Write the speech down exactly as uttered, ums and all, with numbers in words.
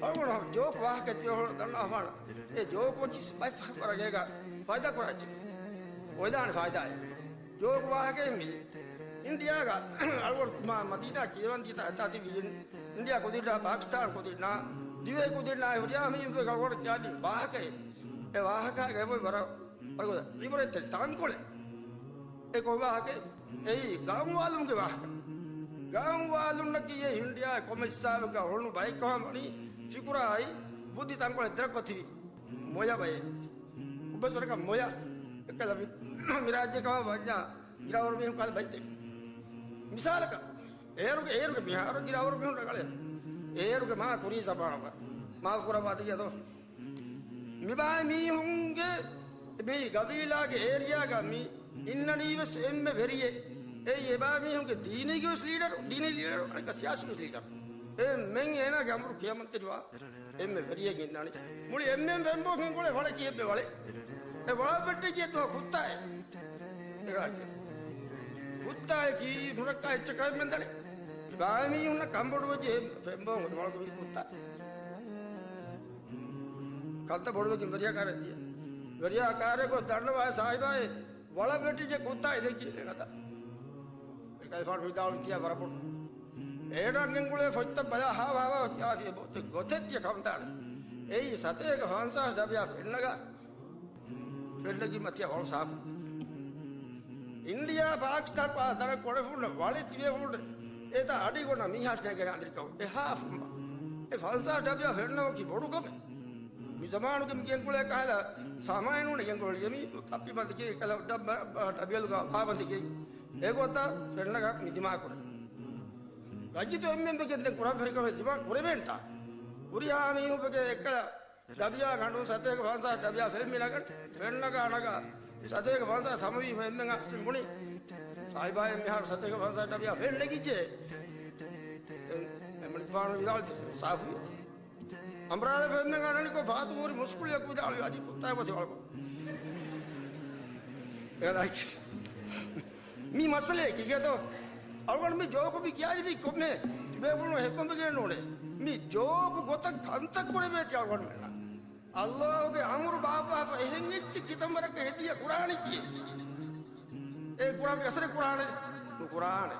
އަޅުގަނޑު ޖޯކް ވާހަކަ ތިބޭފުޅުން ދަންނަވާފާނަ. އެ ޖޯކް ވަކި ބައި ފަހަރު ވަރަށް ގޭގަ ފައިދާ ކުރާ އެއްޗެއް. އޮވެދާނެ ފައިދާއެއް. ޖޯކް ވާހަކައެއް މީ. އިންޑިއާގަ އަޅުގަނޑު މާ މަދީނާ ކިޔަވަން ދީތާ އެތާ ތިބި އިންޑިއާ ކުދިންނާ، ޕާކިސްތާން ކުދިންނާ، ދިވެހި ކުދިންނާ ހުރިހާ މީހުން އަޅުގަނޑު ކިޔާދިން ވާހަކައެއް. އެ ވާހަކާގެ އެބޮތް ވަރަށް ވަރަށް އިބުރަތްތެރި ތަންކޮޅެއް. އެ ކޮން ވާހަކައެއް؟ އެއީ ގައުމުވާލުންގެ ވާހަކަ. ގައުމުވާލުންނަކީ އެ އިންޑިއާ ކޮންމެ ހިސާބެއްގަ ހުޅުނު ބައެއްކަމަށް ވަނީ ފިކުރާއި ބުއްދި ތަންކޮޅެއް ދެރަކޮށް ތިބި މޮޔަ ބައެއް. އުބަސްވަރަކަށް މޮޔަ. އެކަލަ މި-، މިރާއްޖެ ކަމަށް ވަންޏާ ގިރާވަރު މީހުން ކާލަ ބައްތެ. މިސާލަކަށް، އޭރުގެ، އޭރުގެ މިހާރު ގިރާވަރު މީހުން ރަނގަޅޭ. އޭރުގެ މާ ކުރީ ސަބާނަކަށް. މާފު ކުރައްވާ ދިޔަ ދޯ. މިބާ މީހުންގެ މި ގަބީލާގެ އޭރިއާގަ މި އިންނަނީވެސް އެންމެ ވެރިއެއް. އެއީ އެބާ މީހުންގެ ދީނީގެވެސް ލީޑަރު، ދީނީ ލީޑަރު، އަނެކަ ސިޔާސީވެސް ލީޑަރު. އެ މެން އޭނާގެ އަމުރު ކިޔަމަންތެރިވާ އެންމެ ވެރިއެއް އިންނާނެ. މުޅި އެންމެން ފެންބޯ ހިނގުޅޭ ވަޅެއް ކިޔެއްބެ ވަޅެއް. އެ ވަޅަށް ވެއްޓިއްޖެ ދޯ ކުއްތާއެއް. ކުއްތާއެކީ ނުރައްކާ އެއްޗަކަށް އެންމެން ދަނީ. އިބާމީހުންނަށް ކަންބޮޑުވެއްޖެ ފެންބޯ ހުރި ވަޅުގެ ކުއްތާ. ކަންތައް ބޮޑުވެގެން ވެރިޔާ ކާރެއް ދިޔަ. ވެރިޔާ ކާރެއް ގޮސް ދަންނަވާ ސާހިބާއޭ ވަޅަށް ވެއްޓިއްޖެ ކުއްތާ އިދެކީ ނެގަތަ. އެކަލިފާނު ވިދާޅުވި ތިޔަ ވަރަށް ބޮޑު. އޭނާ ގެންގުޅޭ ފޮތްތައް ބަލާ ހާވާވާ އޮތް އާފިޔަ ބޮތެއް ގޮތެއް ތިޔަ ކަމުދާނެ. އެއީ ސަތޭކަ ފަންސާސް ޑަބިޔާ ފެންނަގާ. ފެންނަގީމަ ތިޔަ ވަޅު ސާފު. އިންޑިއާ ޕާކިސްތާން ޕާ ދަރަ ކޮޅެފުންނަ ވަޅެ ތިބޭފުޅުން އެތާ އަޑި ގޮނަ މީހާސް ނޭގެން އަނދިރިކަމު. އެހާ ފުނބަ. އެ ފަންސާސް ޑަބިޔާ ފެންނަވަކި ބޮޑު ކަމެއް. މި ޒަމާނުގެ މި ގެންގުޅޭ ކަހަލަ ސާމާނުން ގެންގުޅި މި ކައްޕި ބަނދެކޭ ކަލަ ޑަ-، ޑަ-، ޑަބިޔަލުގަ ފާ ބަނދެކޭ. އެގޮތަށް ފެންނަގަ މި ދިމާ ކުރެ. ރައްޔިތު އެންމެން ވެގެން ދެން ކުރަން ފެރިކަމެއް ދިމާ ކުރެވޭންތާ. ހުރިހާ މީހުން ވެގެން އެއްކަލަ ޑަބިޔާ ގަނޑުން ސަތޭކަ ފަންސާސް ޑަބިޔާ ފެންމި ނަގަން ފެންނަގަ ނަގަ ސަތޭކަ ފަންސާސް ހަމަވީމަ އެންމެން އަސްލު ބުނި. ސާހިބާ އެންމެހާރު ސަތޭކަ ފަންސާސް ޑަބިޔާ ފެން ނެގިއްޖެ. އެ-، އެމަނިކުފާނު ވިދާޅު ސާފު. އަނބުރާލަ ފެންމެން އަނަނިކޮށް ފާތުމޫރި މުސްކުޅިއަކު ވިދާޅުވި އަދި ކުއްތާ އެބަތި ވަޅަކޮ. އެ މި މައްސަލައެއް ކީކޭތޯ؟ އަޅުގަނޑު މި ޖޯކު މި ކިޔާދިނީ ކޮންމެ ބޭފުޅުން ހެއްކޮންވެގެން ނޫނޭ. މި ޖޯކު ގޮތަށް ކަންތައް ކުރެވޭތީ އަޅުގަނޑުމެންނަށް. އައްލާހުގެ އަމުރު ބާއްވާފަ އެހެން އެއްޗެއް ކިތަންމަރަކަށް ހެދިޔަ ކުރާނީ ކީއް؟ އެ ކުރާނީ އެސަރެއް ކުރާނެ؟ ނުކުރާނެ.